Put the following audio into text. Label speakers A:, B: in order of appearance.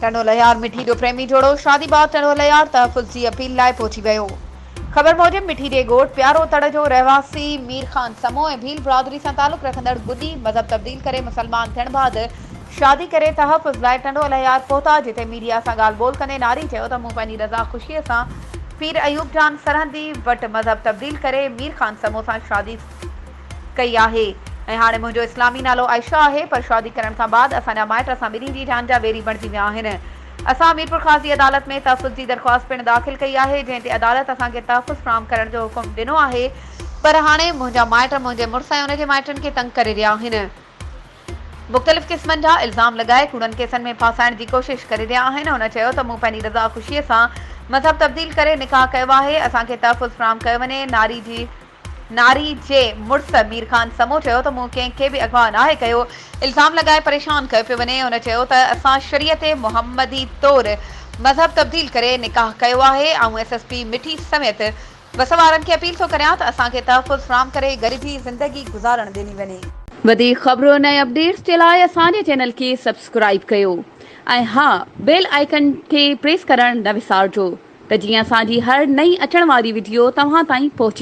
A: ٽنڊو الهيار مٺي جو پريمي جوڙو شادي بعد ٽنڊو الهيار تحفظ جي اپيل لاء پهچي ويو. خبر موجب مٺي جي ڳوٺ پيارو تڙ جو رهواسي مير خان سمو ۽ ڀيل برادري سان تعلق رکندڙ گڏي مذهب تبديل ڪري مسلمان ٿيڻ بعد شادي ڪري تحفظ لاء ٽنڊو الهيار پهتا جتي ميڊيا سان ڳالهه ٻولهه ڪندي ناري چيو ته مون پنهنجي رضا خوشي سان پير ايوب جان سرهندي وٽ مذهب تبديل ڪري مير خان سمو سان شادي ڪئي آهي ۽ هاڻي منهنجو اسلامي نالو عائشه آهي پر شادي ڪرڻ کان بعد اسان جا مائٽ اسان ٻنهي جي جان جا ويري بڻجي ويا آهن. اسان ميرپورخاص جي عدالت ۾ تحفظ جي درخواست پڻ داخل ڪئي آهي جنهن تي عدالت اسان کي تحفظ فراهم ڪرڻ جو حڪم ڏنو آهي پر هاڻي منهنجا مائٽ منهنجي مڙس ۽ ان جي مائٽن کي تنگ ڪري رهيا آهن. مختلف قسمن جا الزام لڳائي ڪوڙن ڪيسن ۾ ڦاسائڻ جي ڪوشش ڪري رهيا آهن. هن چيو ته مون پنهنجي رضا خوشي سان مذهب تبديل ڪري نڪاح ڪيو آهي اسان کي تحفظ فراهم ڪيو وڃي ناري جي ناري جي مڙس مير خان سمو چيو ته مون ڪنهن کي به اغوا ناهي ڪيو، الزام لڳائي پريشان ڪيو پيو وڃي، هن چيو ته اسان شريعت محمدي طور مذهب تبديل ڪري نڪاح ڪيو آهي، آئون ايس ايس پي مٺي سميت وس وارن کي اپيل ٿو ڪريان ته اسان کي تحفظ فراهم ڪري گڏجي زندگي گذارڻ ڏني وڃي. وڌيڪ خبرن ۽ اپڊيٽس جي لاء اسان جي چينل کي سبسڪرائيب ڪيو ۽ ها بيل آئيڪن کي پريس ڪرڻ نه وسارجو. ته جيئن اسان جي هر نئين اچڻ واري وڊيو توهان تائين پهچي.